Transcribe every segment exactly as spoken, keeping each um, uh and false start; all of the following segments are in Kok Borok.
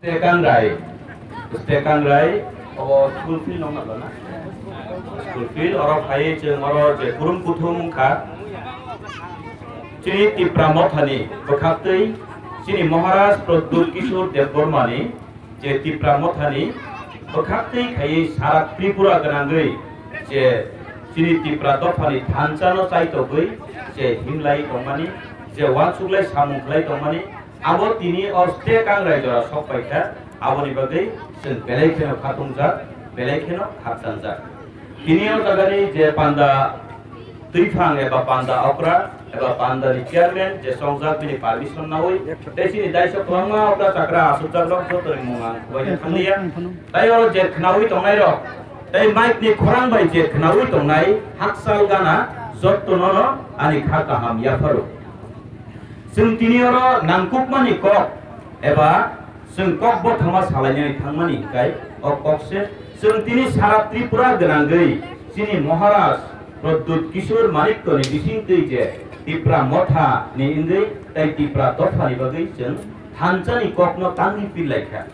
Stekangrai, Stekangrai, obo school field nong nalo na? School field, oro phaiwi chwng oro je kurum kuthum wngkha. Chini Tipra Mothani bwkhaktwi, chini Maharaj Pradyut Kishore Debbarmani je Tipra Mothani bwkhaktwi khaiwi sara Tripura gwnangwi je chini Tipra dophani thansa no chaitogwi je himlai tongmani, je uansuklai samung khlai tongmani, abo tini o Stekangrai jora sok paikha, aboni bagwi chwng belai kheno khatungjak, belai kheno khakchangjak. Tini o jagani je panda twiphang eba panda okra eba panda ni chairman je chongjak bini permission nawi, tei chini daisa kwbangma okra chakra asukjak rok jotoni mung ang khubaina thanglia. Tai o je khnawi tongnai rok, tei mic ni khorang bai je khnawi tongnai hakchal gana jotto nono ani kha kaham yapharo. Chwng tini oro nangkukmani kok eba chwng kok bothoma salainani thangmani hwnkhe o kok se. Chwng tini sara Tripura gwnangwi chini Maharaj Pradyut Kishore Manikyani bisingtwi je Tipra Motha ni wngwi tei Tipra dophani bagwi chwng thansani kokno tangwi pirlaikha.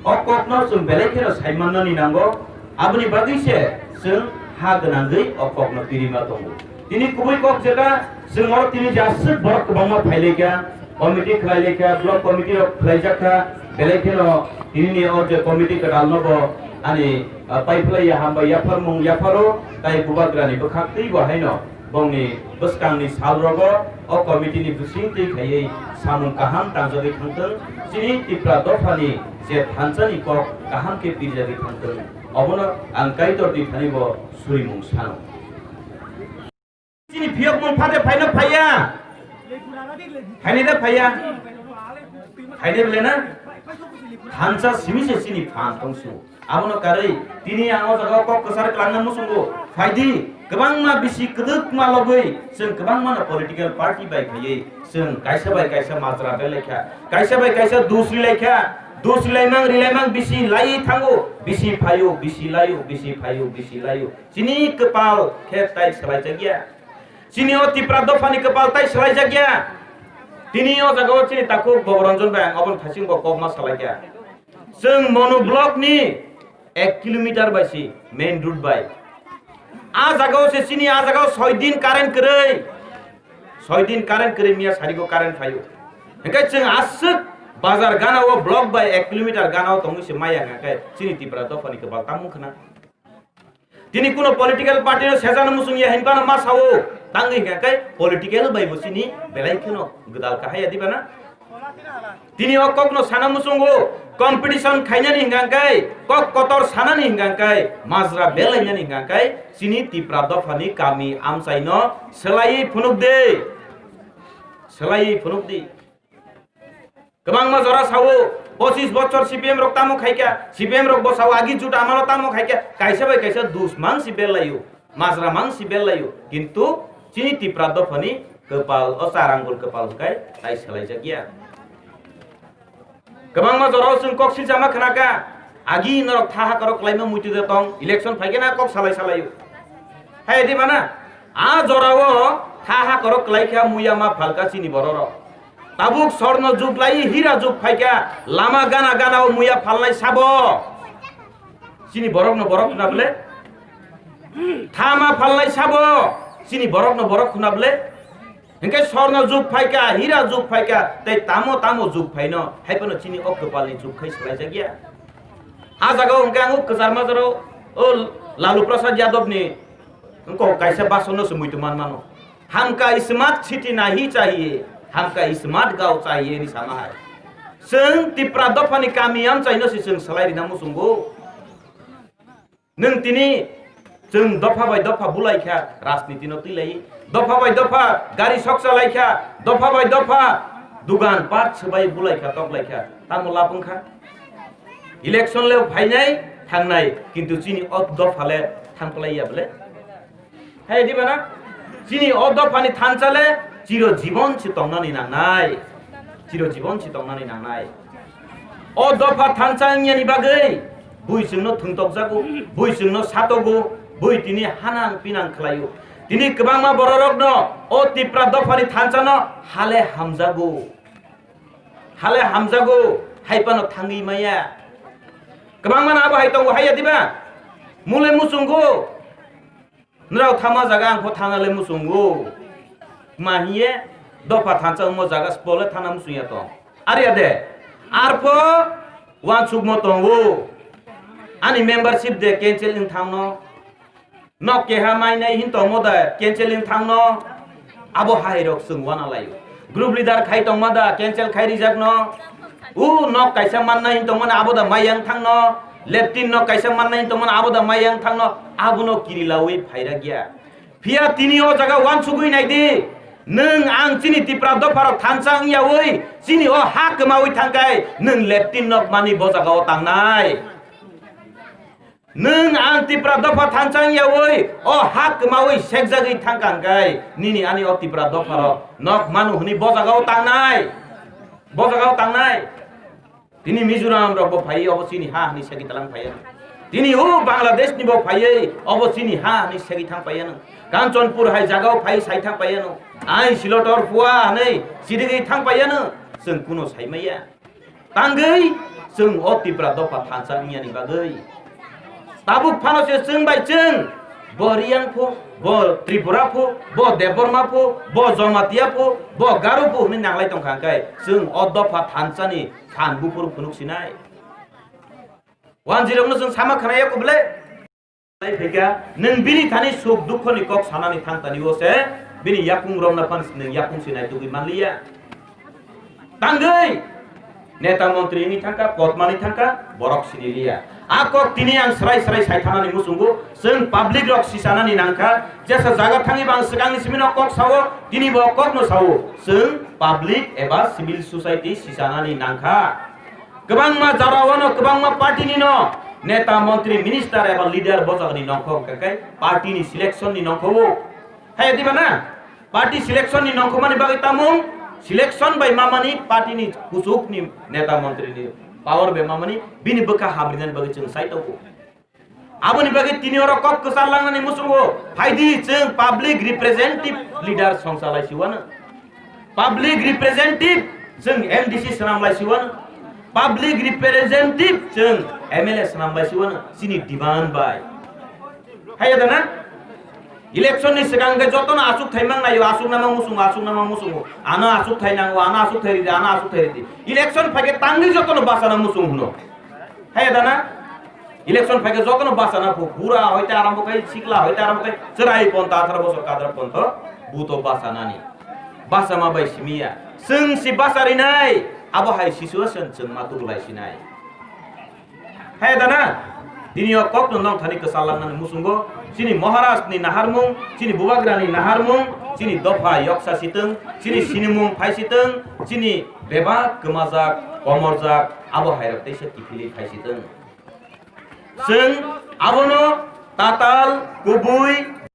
O kokno chwng belai kheno saimannani nango, aboni bagwi se chwng ha gwnangwi o kokno pirima tongo. Tini kubui kok jeta chwng oro tini je aswk borok kwbangma phailaikha, committee khlailaikha, block committee rok khlaijakha, belai kheno tinini o je committee kwtalno bo ani, ah, paiphlaiya hambai yapharmung yapharo, tai bubagrani bwkhaktwi bo haino bongni bwskangni salrogo o committee ni bisingtwi khaiwi samung kaham tangjagwi thangthwng, chini Tipra dophani je thansani kok kaham khe pirjagwi thangthwng, obono ang Kaitorni thani bo surimung sano. Chini phiyokmung phade phaino phaiya, phainai da phaiya, phainai bole na? Thansa simi se chini phan tongsu. Abono karwi tini ang o jaga o kok kwchar kwlangna muchungo. Phaidi, kwbangma bisi kwdwkma logwi chwng kwbangma no political party bai khaiwi chwng kaisa bai kaisa majra belaikha, kaisa bai kaisa dus rilaikha, dus rilaimang rilaimang bisi laiwi thango, bisi phaio, bisi laio, bisi phaio, bisi laio. Chini kwpal khe tai swlaijakya. Chini o Tipra dophani kwpal tai swlaijakya. Tini o jaga o chini takhuk Boboranjan bai ang obono thasing bo kokma salaikha. Chwng Monu block ni ek kilometer bai si main road bai. A jaga o se chini a jaga o soi din current kwrwi. Soi din current kwrwi miya sarigo current phaio. Hwnkhe chwng aswk bazar gana o block bai ek kilometer gana o tongwi se maya hwnkhe chini Tipra dophani kwpal tamung khna. Tini kuno political party no sejano muchung ya hinba no ma sao, tangwi hwnkha khe political bai bo chini belai kheno gwdal kahai ya diba na? Tini o kok no sana muchungo, competition khainani hwnkha khe, kok kotor sanani hwnkha khe, majra belainani hwnkha khe, chini Tipra dophani kami amchai no swlaiwi phunuk de, swlaiwi phunuk di. Kwbangma jora sao, pochis bochor C P M rok tamo khaikha, C P M rok bo sao, agi juta amalo tamo khaikha, kaisa bai kaisa dus mang si belaio, majra mang si belaio, kintu chini Tipra dophani kwpal, o charangul kwpal hwnkhe tai swlaijakya. Kwbangma jora o chwng kok silchama khnakha, agi norok tha hakorok kwlaima muitu de tong, election phaikhe na kok salai salaio. Hai di mana? A jorao tha hakorok kwlaikha muya ma phalka chini bororok. Tabuk sorno jug lai hira jug phaikha lama gana gana o muya phalnai sabo. Chini borokno borok khna bwle? Tha ma phalnai sabo. Chini borokno borok khna bwle? Hinkhe sorno jug phaikha, hira jug phaikha, tei tamo tamo jug phaino, hai phano chini o kwpalni jug khai swlaijakya. A jagao hinkhe ang o kwchar majaro o Lalu Prasad Yadav ni wngkok kaisa basono se muitu man mano. "Hamka smart city nahi chahiye, hamka smart gaon chahiye," hinwi sama hai. Chwng Tipra dophani kami amchaino se chwng salai rina muchungo. Nwng tini chwng dopha bai dopha bulai kha, rajniti no twi lai, dopha bai dopha gari sok chalai kha, dopha bai dopha dugan pat swbai bulai kha, tok lai kha, tamo lab wng kha? Election le phainai thangnai, kintu chini o dopha le thang plai ya bole. Hai di bana? Chini o dophani thansa le chiro jibon si tongnani nangnai. Chiro jibon si tongnani nangnai. O dopha thansa wngyani bagwi bui chwngno thwngtokjago, bui chwngno satogo, bui tini hanang pinang khlaio. Tini kwbangma bororokno o Tipra dophani thansano hale hamjago. Hale hamjago, Hai phano thangwi maya. Kwbangma no abo hai tongo, haiya diba? Mole muchungo. Nrao thama jaga ang pho thana le muchungo. Ma hiye dopha thansa wngmo jaga spo le thana muchungya tong. Arya de. Arpho wansukmo tongo. Ani membership de cancel wng thangno. Nok keha mainai hin tongmo da cancel wng thangno. Abo hai rok chwng wana laio. Group leader khai tongma da cancel khai rijak no. U nok kaisa manna hin tongmani abo da mai yang thangno. Leptin nok kaisa manna hin tongmani abo da mai yang thangno. Abono kirilawi phairak ya. Phiya tini o jaga wansugwi naidi. Nwng ang chini Tipra dopharok thansa wngyawi chini o ha kwmawi thangkai nwng leptin nok mani bo jaga o tangnai. Nwng ang Tipra dopha thansa wngyawi o ha kwmawi sekjagwi thangkha hwnkhe nini ani o Tipra dopharok nok manu hwnwi bo jaga o tangnai. Bo jaga o tangnai. Tini Mizoram rok bo phaiwi obo chini ha hwnwi segwi talang phaiya. Tini o Bangladesh ni bo phaiwi obo chini ha hwnwi segwi thang phaiya no. Kanchanpur hai jaga o phaiwi sai thang phaiya no. Ai Silotor phua hwnwi sidigwi thang phaiya no. Chwng kuno sai maya. Tangwi chwng o Tipra dopha thansa wngya ni bagwi. Tabuk phano se chwng bai chwng bo Riyang pho, bo Tripura pho, bo Debbarma pho, bo Jamatia pho, bo Garo pho hwnwi nanglai tongkha hwnkhe chwng o dopha thansa ni phan buphuru phunuk sinai. Wanjirokno chwng sama khwnaya kobole. Lai phaikha, nwng bini thani suk dukho ni kok sanani thang tani o se, bini yakung romna phan nwng yakung sinai tugwi manliya. Tangwi neta montri ni thangkha, potma ni thangkha, borok siniliya. A kok tini ang srai srai sai thanani muchungo, chwng public rok sisanani nangkha, jesa jaga thangwi bang swkangni simi no kok sao, tini bo kok no sao, chwng public eba civil society sisanani nangkha. Kwbangma jora wano kwbangma party ni no neta, montri, minister eba leader bojak ni nongkho hwnkha khe party ni selection ni nongkho o. Hai diba na? Party selection ni nongkhomani bagwi tamung selection bai mamani party ni kuchuk ni neta, montri ni power bai mamani bini bwkha hamrinani bagwi chwng sai tongo. Aboni bagwi tini oro kok kwchar langnani muchungo phaidi chwng public representative leader songcha lai siwano. Public representative chwng M D C swnam lai siwano. Public representative chwng M L A swnam lai siwano. Chini demand bai. Haiya da na? Election ni swkang khe jotono aswk thai mang naio, aswk nama muchungo, aswk nama muchungo. Ano aswk thai nango, ano aswk thai ridi, ano aswk thai ridi. Election phaikhe tangwi jotono bachana muchung hwno. Haiya da na? Election phaikhe jotono bachana pho, bura hoite arombo khai, sikla hoite arombo khai, chwrai ponto, atharo bosor kadra ponto, buto bachanani. Bachama bai simiya. Chwng si bacharinai, abo hai situation chwng ma tubu lai sinai. Haiya da na? Tini o kokno nong thani kwchar langnani muchungo, chini Maharaj ni naharmung, chini Bubagra ni naharmung, chini dopha yoksa sitwng, chini sinimung phai sitwng, chini bebak kwmajak, komorjak, abo hairok teisa kiphilwi phai sitwng. Chwng abono tatal, kubui,